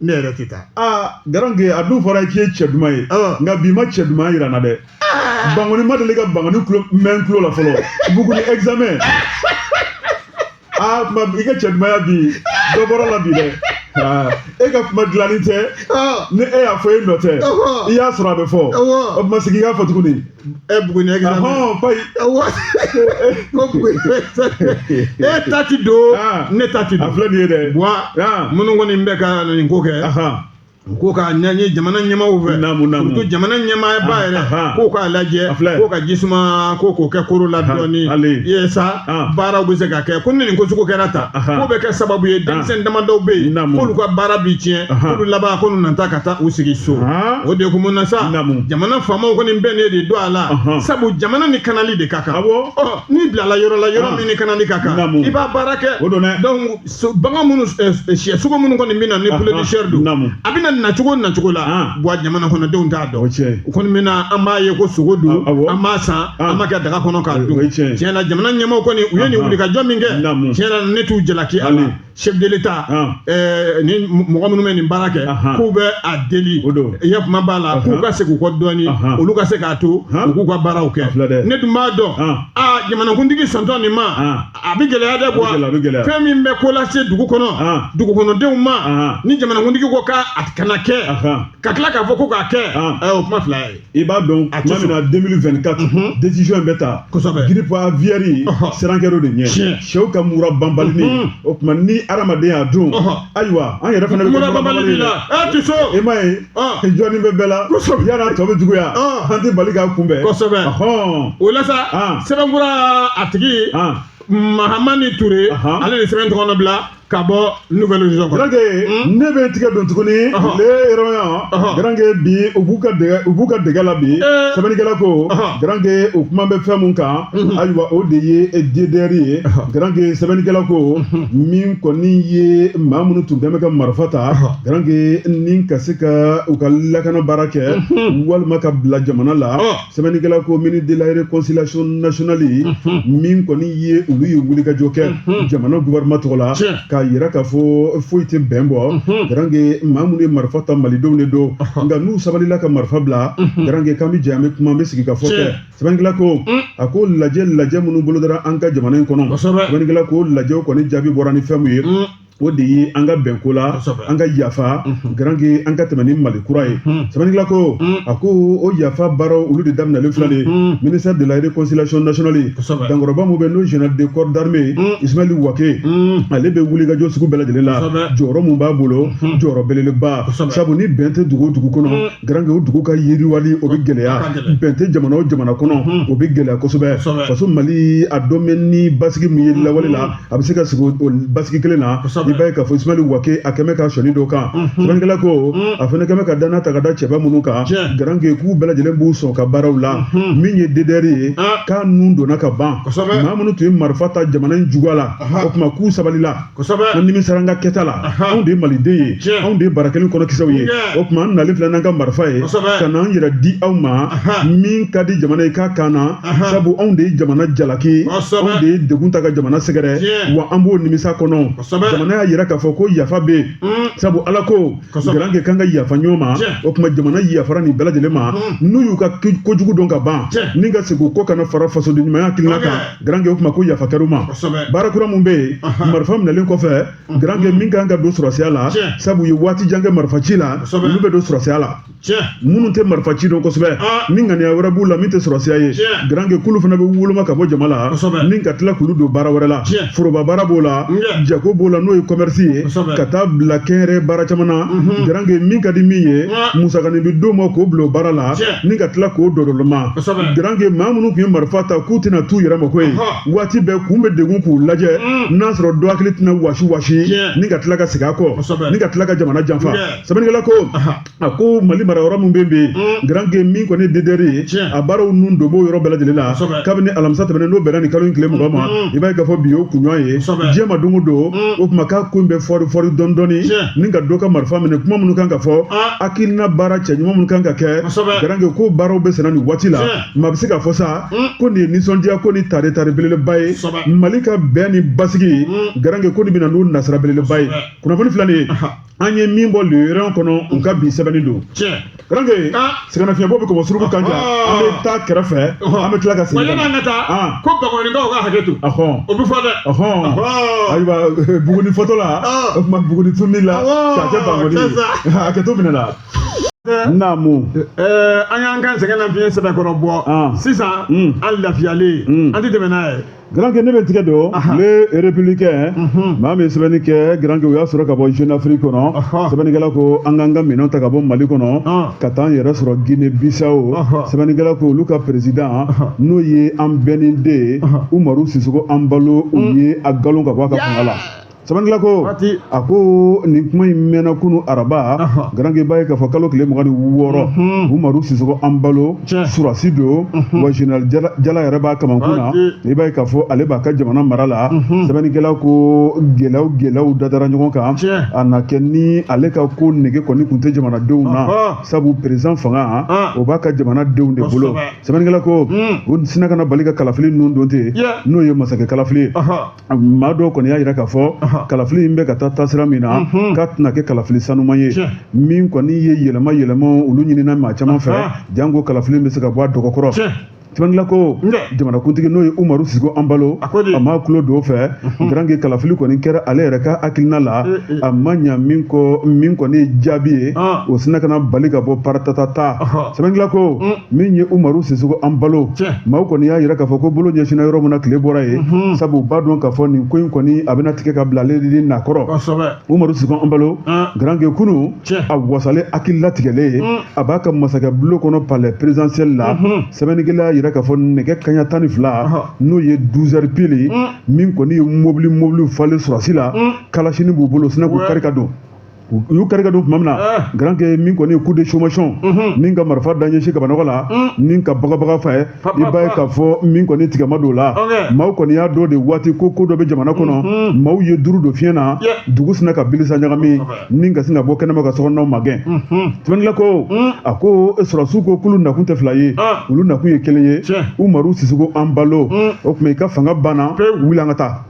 ne yɛrɛ tɛ taa. Aa, Garange, a dun fɔra k'i ye cɛ duman ye, nka bi ma cɛ duman yira n na dɛ. Bankɔni ma deli ka Bankɔni tulo mɛn tulo la fɔlɔ. Buguni examen. Aa, kuma i ka cɛ dumanya bi dɔ bɔra la bi dɛ. Aa, e ka kuma dilanni tɛ ni e y'a fɔ e nɔ tɛ, i y'a sɔrɔ a bɛ fɔ. O tuma sigi i k'a fɔ tuguni. E Buguni examen. Ɔhɔn, payi. Ko Buguni examen, e ta ti don, ne ta ti A don. filɛ nin ye dɛ. Buwa, minnu kɔni bɛ ka nin ko kɛ, u ko k'a ɲɛɲini jamana ɲɛmaaw fɛ, Naamu, naamu. surtout jamana ɲɛmaaba yɛrɛ, k'o k'a lajɛ, A filɛ. k'o ka jisuma ko k'o kɛ koro la dɔɔni hali. ye sa, baaraw bɛ se ka kɛ. Ko ni nin ko sugu kɛra tan, k'o bɛ kɛ sababu ye denmisɛn damadɔw bɛ yen, k'olu ka baara bi tiɲɛ, k'olu laban ko n'u nata ka taa u sigi so. O de hukumu na sa, jamana faamaw kɔni bɛnnen de don a la, sabu jamana ni kanali de ka kan. Ɔ, n'i bilala yɔrɔ la, yɔrɔ min ni kanali ka kan, i b'a baara kɛ. O don dɛ. Donc bagan minnu, sɛ sogo minnu kɔni bɛ na ni poulet de chair don, a bɛna nacogo nacogo la, Buwa, jamana kɔnɔdenw t'a dɔn. O tiɲɛ. O kɔni bɛ na, an b'a ye ko sogo don, an b'a san, an b'a kɛ daga kɔnɔ k'a dun. O ye tiɲɛ ye. Tiɲɛ na, jamana ɲɛmaaw kɔni u ye nin wulikajɔ min kɛ, tiɲɛ na, ne t'u jalaki a la. Chef de l'État, ni mɔgɔ minnu bɛ nin baara kɛ, k'u bɛ a deli, O don. I ya kuma b'a la, k'u ka segin u kɔ dɔɔni, olu ka se k'a to u k'u ka baaraw kɛ. A filɛ dɛ. Ne dun b'a dɔn, aa, jamanakuntigi sɔntɔ nin ma, a bɛ gɛlɛya dɛ. A bɛ gɛlɛya, a bɛ gɛlɛya. Fɛn min bɛ ko lase dugu kɔnɔ, dugukɔnɔdenw ma, ni jamanakuntigi ko k'a kana kɛ, ka tila k'a fɔ ko k'a kɛ, o kuma fila ye. I b'a dɔn A tɛ tuma min na 2024 décision in bɛ ta, grippe aviaire siran kɛra o de ɲɛ, sɛw ka mura banbalini. O tuma ni hadamaden y'a dun, ayiwa, an yɛrɛ fana bɛ kɛ mura banbali b'i la, ɛ ti so. I m'a ye, jɔnni bɛ bɛɛ la, yann'a tɔ bɛ juguya, an tɛ bali k'a kunbɛn. O la sa, sɛbɛnfura a tigi Mahamani Ture, ale de sɛbɛn tɔgɔ bila ka bɔ Nouvel Horizon kɔnɔ. Garange, ne bɛ n tigɛ don tuguni le yɔrɔ. Garange, bi u b'u ka dɛgɛ, u b'u ka dɛgɛ la bi. Sɛbɛnnikɛla ko, Garange, o kuma bɛ fɛn mun kan, ayiwa, o de ye DDR ye. Garange, sɛbɛnnikɛla ko min kɔni ye maa minnu tun bɛ ka marifa ta, Garange, ni ka se ka u ka lakana baara kɛ walima ka bila jamana la. Sɛbɛnnikɛla ko ministre de la réconciliation nationale min kɔni ye olu ye wulikajɔ kɛ jamana gouvernement tɔgɔ la, k'a yira k'a fɔ foyi tɛ bɛn bɔ. Garange, maa minnu ye marifa ta, malidenw de don, nka n'u sabalila ka marifa bila, Garange, k'an bɛ jɛ, an bɛ kuma, an bɛ sigi ka fɔ kɛ. Sɛbɛnnikɛla ko, a ko lajɛ minnu bolodara an ka jamana in kɔnɔ, sɛbɛnnikɛla ko lajɛw kɔni jaabi bɔra ni fɛn mun ye, o de ye an ka bɛnko la, an ka yafa, Garange, an ka tɛmɛ ni Mali kura ye. Sɛbɛnnikɛla ko, a ko o yafa baaraw olu de daminɛlen filɛ nin ye ministère de la réconciliation nationale. Dankɔrɔba mun bɛ n'o général de corps d'armée Ismaël Wake, ale bɛ wulikajɔ sugu bɛɛ lajɛlen la. Jɔyɔrɔ mun b'a bolo, jɔyɔrɔ belebeleba, sabu ni bɛn tɛ dugu o dugu kɔnɔ, Garange, o dugu ka yiriwali o bɛ gɛlɛya. Bɛn tɛ jamana o jamana kɔnɔ, o bɛ gɛlɛya kosɛbɛ. Faso Mali a dɔn bɛ ni basigi min ye lawale la, a bɛ se ka sigi o basigi kelen na. I b'a ye k'a fɔ Ismaël Wake a kɛmɛ ka sɔnni dɔ kan. Sɛbɛnnikɛla ko a fana kɛmɛ ka danna ta ka da cɛba minnu kan, Garange, k'u bɛɛ lajɛlen b'u sɔn ka baaraw la. Min ye DDR ye, k'a nun donna ka ban. Maa minnu tun ye marifa ta jamana in juguya la, o tuma k'u sabalila, an nimisara an ka kɛta la. Anw de ye maliden ye, anw de ye bara kelen kɔnɔkisɛw ye. O tuma an nalen filɛ n'an ka marifa ye ka n'an yɛrɛ di aw ma. Min ka di jamana ye k'a kan na, sabu anw de ye jamana jalaki, anw de ye degun ta ka jamana sɛgɛrɛ, wa an b'o nimisa kɔnɔ. Jamana y'a yira k'a fɔ ko yafa bɛ yen, sabu Ala ko, Garange, k'an ka yafa ɲɔgɔn ma. O tuma jamana yafara nin bɛɛ lajɛlen ma, n'u y'u ka kojugu dɔn ka ban, ni ka segin u kɔ kana fara fasoden ɲumanya hakilina kan. Garange, o tuma ko yafa kɛr'u ma. Baara kura mun bɛ yen, marifa minɛlen kɔfɛ, Garange, min kan ka don sɔrɔsiya la, sabu u ye waati jan kɛ marifa ci la, olu bɛ don sɔrɔsiya la. Minnu tɛ marifa ci dɔn kosɛbɛ, ni ŋaniya wɛrɛ b'u la min tɛ sɔrɔsiya ye, Garange, k'olu fana bɛ woloma ka bɔ jama la, ni ka tila k'olu don baara wɛrɛ la. Foroba baara b'o la, jago b'o la, n'o ye commerce ye ka taa bila kɛnyɛrɛ baara caman na. Garange, min ka di min ye, musakanin bɛ d'o ma k'o bila o baara la ni ka tila k'o dɔdɔlɔma. Garange, maa minnu tun ye marifa ta k'u tɛna t'u yɛrɛ ma ko ye, waati bɛɛ kun bɛ degun k'u lajɛ n'a sɔrɔ dɔ hakili tɛna wasi wasi ni ka tila ka segin a kɔ ni ka tila ka jamana janfa. Sɛbɛnnikɛla ko, a ko Mali mara yɔrɔ min bɛ yen, Garange, min kɔni DDR ye, a baaraw nun don b'o yɔrɔ bɛɛ lajɛlen la kabini alamisa tɛmɛnen, n'o bɛnna nin kalo in tile 20 ma. I b'a ye k'a fɔ bi y'o kunɲɔgɔn ye diɲɛ ma don o don. O tuma k'a ko in bɛ fɔri fɔri dɔɔni dɔɔni ni ka dɔ ka marifa minɛ. Kuma minnu kan ka fɔ, hakilina baara cɛ ɲuman minnu kan ka kɛ, Garange, ko baaraw bɛ senna nin waati la. Maa bɛ se k'a fɔ sa ko nin ye nisɔndiya ko ni tare tare belebeleba ye Mali ka bɛn ni basigi. Garange, ko nin bɛ na n'o nasira belebeleba ye. Kunnafoni filɛ nin ye, an ye min bɔ Le Rayon kɔnɔ, u ka bi sɛbɛnni don. Garange, sɛgɛnnafiɲɛbɔ bɛ kɔmɔ suruku kan ja, an bɛ taa kɛrɛfɛ, an bɛ tila ka segin. Wa yanni an ka taa, ko Bankɔnikaw ka hakɛ to. O bɛ fɔ dɛ. Ayiwa, Buguni fɔtɔ la, o tuma Buguni tununi la k'a kɛ Bankɔni ye, hakɛto minɛ la. Naamu. An y'an ka sɛgɛn nafiɲɛ sɛbɛkɔrɔ bɔ sisan, an lafiyalen, an tɛ tɛmɛ n'a ye. Garanke, ne bɛ tigɛ don Le Républicain. Maa min ye sɛbɛnni kɛ, Garanke, o y'a sɔrɔ ka bɔ Jeune Afrique kɔnɔ. Sɛbɛnnikɛla ko an k'an ka minɛnw ta ka bɔ Mali kɔnɔ ka taa an yɛrɛ sɔrɔ Guinée Bissau. Sɛbɛnnikɛla ko olu ka président, n'o ye an bɛnnen den ye, Umaru Sisoko Anbalo, u ye a galon ka bɔ a ka fanga la. Sɛbɛnnikɛla ko, a ko nin kuma in mɛnna kunu araba. Garanke, b'a ye k'a fɔ kalo tile 26, Umaru Sisoko Anbalo, surasi don wa général jala yɛrɛ b'a kamankun na. I b'a ye k'a fɔ ale b'a ka jamana mara la. Sɛbɛnnikɛla ko gɛlɛyaw gɛlɛyaw dadara ɲɔgɔn kan, a na kɛ ni ale ka ko nege kɔni tun tɛ jamanadenw na, sabu président fanga o b'a ka jamanadenw de bolo. Sɛbɛnnikɛla ko o sina kana bali ka kalafili ninnu don ten, n'o ye masakɛ kalafili ye. Maa dɔw kɔni y'a jira k'a fɔ kalafili in bɛ ka taa taasira min na, k'a tɛna kɛ kalafili sanuman ye. Min kɔni ye yɛlɛma yɛlɛma olu ɲinina maa caman fɛ, janko kalafili bɛ se ka bɔ a dɔgɔkɔrɔ. Sɛbɛnnikɛla ko jamanakuntigi, n'o ye Umaru Sisoko Anbalo, a ma tulo don fɛ. Garanke, kalafili kɔni kɛra ale yɛrɛ ka hakilina la, a ma ɲa min kɔ. Min kɔni ye jaabi ye, o sina kana bali ka bɔ paratatata. Sɛbɛnnikɛla ko min ye Umaru Sisoko Anbalo, maaw kɔni y'a jira k'a fɔ ko bolo ɲɛsinna yɔrɔ min na, tile bɔra yen, sabu u b'a dɔn k'a fɔ nin ko in kɔni a bɛna tigɛ ka bila ale de nakɔrɔ. Umaru Sisoko Anbalo, Garanke, kunu a wasalen hakili latigɛlen ye, a b'a ka masakɛ bulon kɔnɔ, palais présidentiel la. Sɛbɛnnikɛla y'a jira k'a fɔ nɛgɛ kaɲa 12, n'o ye 12 heures pile, min kɔni ye mobili mobili falen sɔrɔsi la, kalasini b'u bolo, sina k'u kari ka don. U y'u kari ka don tuma min na, Garanke, min kɔni ye coup de sommation min ka marifa da ɲɛsin kabanɔgɔ la ni ka bagabaga fɛ, i b'a ye k'a fɔ min kɔni tigɛma don la. Maaw kɔni y'a dɔn de waati ko ko dɔ bɛ jamana kɔnɔ. Maaw ye duuru don fiɲɛ na, dugu sina ka bilisa ɲagami ni ka sin ka bɔ kɛnɛma ka sokɔnɔnaw magɛn. Sɛbɛnnikɛla ko, a ko sɔrɔsiw ko k'olu nakun tɛ fila ye, olu nakun ye kelen ye: Umaru Sisoko Anbalo, o tuma i ka fanga banna, wuli an ka taa.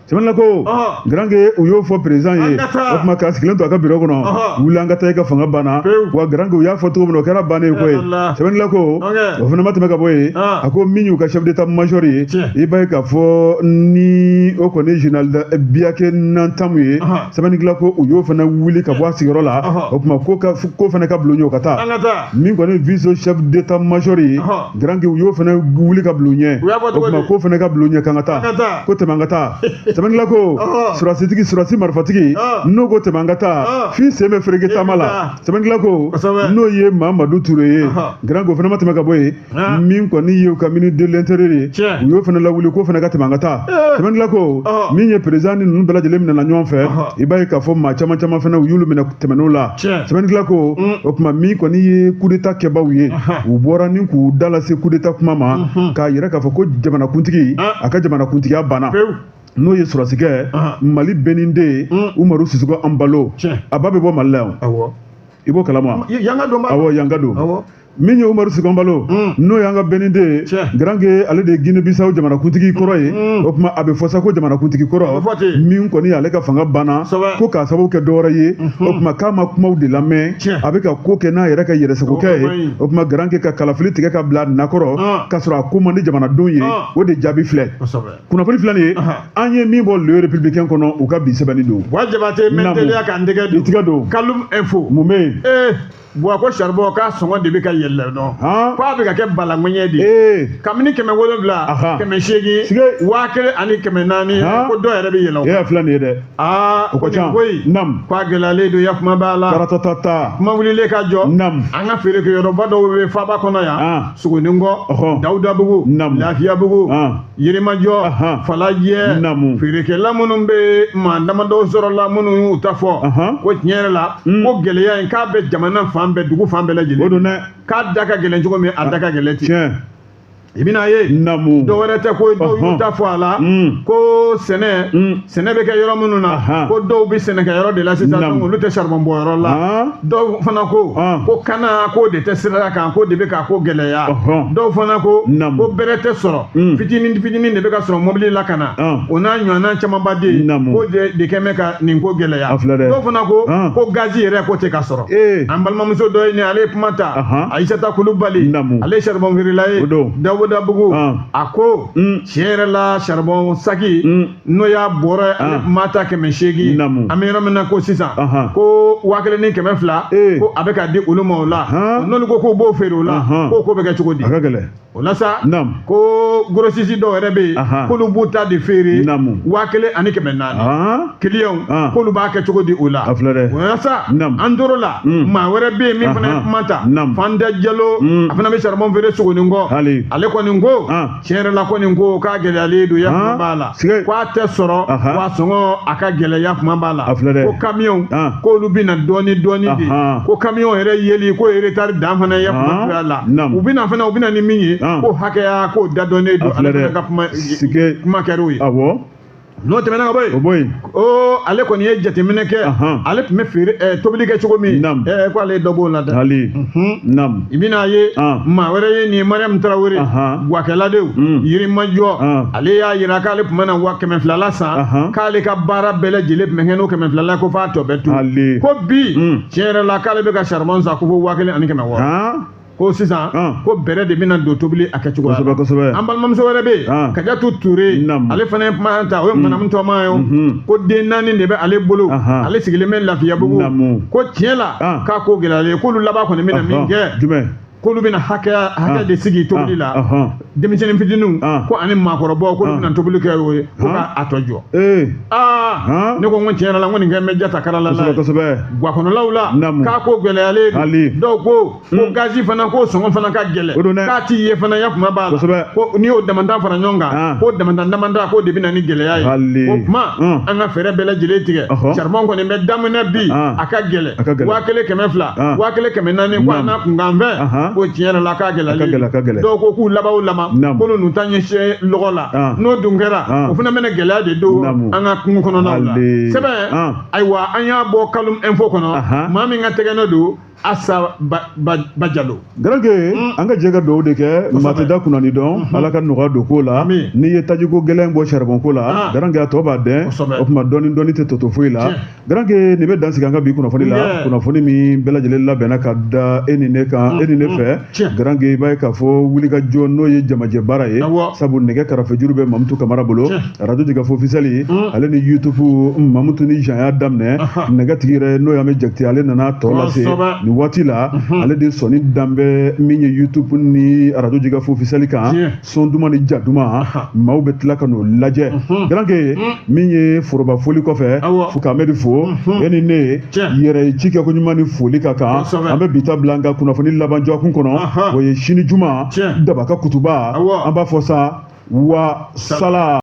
Sɛbɛnnikɛla ko, Garanke, u y'o fɔ président ye, o tuma k'a sigilen to a ka bureau kɔnɔ, wuli an ka taa, i ka fanga banna. Wa Garanke, u y'a fɔ cogo min na, o kɛra bannen ye koyi. Sɛbɛnnikɛla ko o fana ma tɛmɛ ka bɔ yen, a ko min y'u ka chef d'état major ye, i b'a ye k'a fɔ ni o kɔni général Biyake Nantamu ye. Sɛbɛnnikɛla ko u y'o fana wuli ka bɔ a sigiyɔrɔ la, o tuma ko fana ka bulon ɲɛ, o ka taa. Min kɔni vice chef d'état major ye, Garanke, u y'o fana wuli ka bulon ɲɛ, o tuma ko fana ka bulon ɲɛ, k'an ka taa, ko tɛmɛ an ka taa. Sɛbɛnnikɛla ko sɔrɔsitigi, sɔrɔsi marifatigi, n'o ko tɛmɛ an ka taa, f'i sen bɛ fereke taama la. Sɛbɛnnikɛla ko n'o ye Mamadu Ture ye, Garanke, o fana ma tɛmɛ ka bɔ yen. Min kɔni ye u ka ministre de l'Intérieur ye, u y'o fana lawuli k'o fana ka tɛmɛ an ka taa. Sɛbɛnnikɛla ko min ye président ni ninnu bɛɛ lajɛlen minɛna ɲɔgɔn fɛ, i b'a ye k'a fɔ maa caman caman fana u y'olu minɛ tɛmɛn'o la. Sɛbɛnnikɛla ko o tuma min kɔni ye coup d'état kɛbaaw ye, u bɔra ni k'u da lase coup d'état kuma ma, k'a yira k'a fɔ ko jamanakuntigi, a ka jamanakuntigiya banna, n'o ye sɔrɔsikɛ Mali bɛnninden Umaru Sisoko Anbalo, a ba bɛ bɔ Mali la yan, i b'o kalama? Awɔ, yanka don. Min ye Umaru Sisoko Anbalo, n'o y'an ka bɛnninden, Garanke, ale de ye Guinée Bissau jamanakuntigi kɔrɔ ye. O tuma a bɛ fɔ sa ko jamanakuntigi kɔrɔ min kɔni ale ka fanga banna, ko k'a sababu kɛ dɔwɛrɛ ye, o tuma k'a ma kumaw de lamɛn, a bɛ ka ko kɛ n'a yɛrɛ ka yɛrɛsagokɛ ye. O tuma Garanke, ka kalafili tigɛ ka bila a nakɔrɔ k'a sɔrɔ a ko man di jamanadenw ye, o de jaabi filɛ. Kunnafoni filɛ nin ye, an ye min bɔ Le Républicain kɔnɔ, u ka bi sɛbɛnni don. Wa Jabate, n bɛ teliya ka n tɛgɛ don. I tɛgɛ don. Kalum Info. Mun bɛ yen? Buwa ko charbon k'a sɔngɔ de bɛ ka yɛlɛ. yɛlɛ nɔ, ko a bɛ ka kɛ balaŋɛɲɛ de ye, kabini 700, 800, 1400, ko dɔw yɛrɛ bɛ yɛlɛ o. E y'a filɛ nin ye dɛ. Aa, o ka ca. Ko in, ko a gɛlɛyalen don, yakuma b'a la. Taratata. Kuma wulilen ka jɔ. An ka feerekɛyɔrɔba dɔw bɛ faaba kɔnɔ yan, Sogonikɔ, Dawudabugu, Lafiyabugu, Yirimajɔ, Falajɛ. Feerekɛla minnu bɛ maa damadɔw sɔrɔla minnu y'u ta fɔ, ko tiɲɛ yɛrɛ la, ko gɛlɛya in k'a bɛ jamana fan bɛɛ, dugu fan bɛɛ lajɛlen. O don dɛ. K'a da ka gɛlɛn cogo min, a da ka gɛlɛn ten. I bɛna ye, dɔ wɛrɛ tɛ ko dɔw y'u ta fɔ a la, ko sɛnɛ sɛnɛ bɛ kɛ yɔrɔ minnu na, ko dɔw bɛ sɛnɛkɛ yɔrɔ de la sisan, donc olu tɛ saribɔn bɔ yɔrɔ la. Dɔw fana ko ko kana ko de tɛ sira kan, ko de bɛ ka ko gɛlɛya. Dɔw fana ko ko bɛrɛ tɛ sɔrɔ, fitinin fitinin de bɛ ka sɔrɔ mobili la ka na, o n'a ɲɔgɔnna camanba de yen, ko de kɛ bɛ ka nin ko gɛlɛya. Dɔw fana ko ko gazi yɛrɛ ko tɛ ka sɔrɔ. An balimamuso dɔ ye nin, ale ye kuma ta, Ayisata Kulubali, ale ye saribɔn feerela ye Dawudabugu. A ko tiɲɛ yɛrɛ la, saribɔn saki n'o y'a bɔrɔ ye, ale tun b'a ta 800, an bɛ yɔrɔ min na ko sisan, ko 1200, ko a bɛ ka di olu ma o la. N'olu ko k'u b'o feere o la, k'o ko bɛ kɛ cogo di? A ka gɛlɛn. O la sa, ko grossiste dɔw yɛrɛ bɛ yen, k'olu b'u ta de feere 1400, kiliyanw k'olu b'a kɛ cogo di o la? O la sa, an tor'o la, maa wɛrɛ bɛ yen min fana ye kuma ta, Fanta Jalo, a fana bɛ saribɔn feere Sogonikɔ. Ale kɔni ko tiɲɛ yɛrɛ la kɔni ko k'a gɛlɛyalen don, yakuma b'a la, k'a tɛ sɔrɔ, wa sɔngɔ a ka gɛlɛn, yakuma b'a la, ko kamiyɔn k'olu bɛ na dɔɔni dɔɔni de, ko kamiyɔn yɛrɛ yeli ko ye retard dan fana, yakuma b'a la, u bɛ na fana, u bɛ na ni min ye, ko hakɛya k'o da dɔnnen don. Ale fana ka kuma kɛr'o ye. N'o tɛmɛna ka bɔ yen, o bɔ yen, o ale kɔni ye jateminɛ kɛ, ale tun bɛ feere tobili kɛ cogo min, ko ale ye dɔ b'o la dɛ. Hali nam. I bɛna ye, maa wɛrɛ ye nin ye, Mariam Tarawele, guwakɛla de, Yirimajɔ. Ale y'a yira k'ale tun bɛ na wa 200 la san, k'ale ka baara bɛɛ lajɛlen tun bɛ kɛ n'o 200 la, ko f'a tɔ bɛ to. Ko bi tiɲɛ yɛrɛ la, k'ale bɛ ka saribɔn san ko fo 1600. Ko sisan ko bɛrɛ de bɛna don tobili a kɛcogo la. Kosɛbɛ. An balimamuso wɛrɛ bɛ yen, Kajatu Ture, ale fana ye kuma ta, o ye manamu tɔma ye, ko den 4 de bɛ ale bolo, ale sigilen bɛ Lafiyabugu. Ko tiɲɛ la, k'a ko gɛlɛyalen, k'olu laban kɔni bɛna min kɛ, k'olu bɛna hakɛ de sigi tobili la, denmisɛnnin fitininw ko ani maakɔrɔbaw, k'olu bɛna tobili kɛ o ye, ko k'a tɔ jɔ. Aa, ne ko n ko tiɲɛ yɛrɛ la, n ko nin kɛ bɛ jata kara la. Kosɛbɛ. Guwakɔnɔlaw la, k'a ko gɛlɛyalen don. Dɔw ko ko gazi fana, ko sɔngɔ fana ka gɛlɛn, k'a ti ye fana, yakuma b'a la, ko n'i y'o damantan fara ɲɔgɔn kan, ko damantan damantan, k'o de bɛ na ni gɛlɛya ye. O tuma an ka fɛɛrɛ bɛɛ lajɛlen tigɛ, saribɔn kɔni bɛ daminɛ bi, a ka gɛlɛn, 1200, 1400, ko a n'a kunkanfɛn, ko tiɲɛ yɛrɛ la k'a gɛlɛyalen. Dɔw ko k'u laban o laban, k'olu ninnu ta ɲɛsin lɔgɔ la, n'o dun kɛra, o fana bɛna gɛlɛya de don an ka kungo kɔnɔnaw la. Sɛbɛn, ayiwa, an y'a bɔ Kalum Info kɔnɔ, maa min ka tɛgɛ don, Asa Bajalo. Garanke, an ka jɛ ka dugawu de kɛ, maa tɛ da kunnani dɔn, Ala ka nɔgɔya don ko la. N'i ye tajiko gɛlɛn bɔ saribɔn ko la, Garanke, a tɔ b'a dɛn. O tuma dɔɔni dɔɔni tɛ tɔ to foyi la. Garanke, nin bɛ dan sigi an ka bi kunnafoni la, kunnafoni min bɛɛ lajɛlen labɛnna ka da e ni ne kan, e ni ne fɛ. Garanke, i b'a ye k'a fɔ wulikajɔ n'o ye jamajɛ baara ye, sabu nɛgɛ karafejuru bɛ Mamutu Kamara bolo, radio Jigafo officiel, ale ni YouTube Mamutu ni Jean y'a daminɛ, nɛgɛtigi yɛrɛ n'o y'an bɛ Jakite, ale nana tɔ lase nin waati la. Ale de sɔnni dan bɛ min ye YouTube ni radio Jigafo officiel kan, son duman ni ja duman, maaw bɛ tila ka n'o lajɛ. Garanke, min ye foroba foli kɔfɛ, fo k'Amɛdi fo, e ni ne yɛrɛ ye ci kɛ ko ɲuman ni foli ka kan. An bɛ bi ta bila an ka kunnafoni laban jɔkun kɔnɔ, o ye sini juma Dabaka kutuba, an b'a fɔ sa wa sala.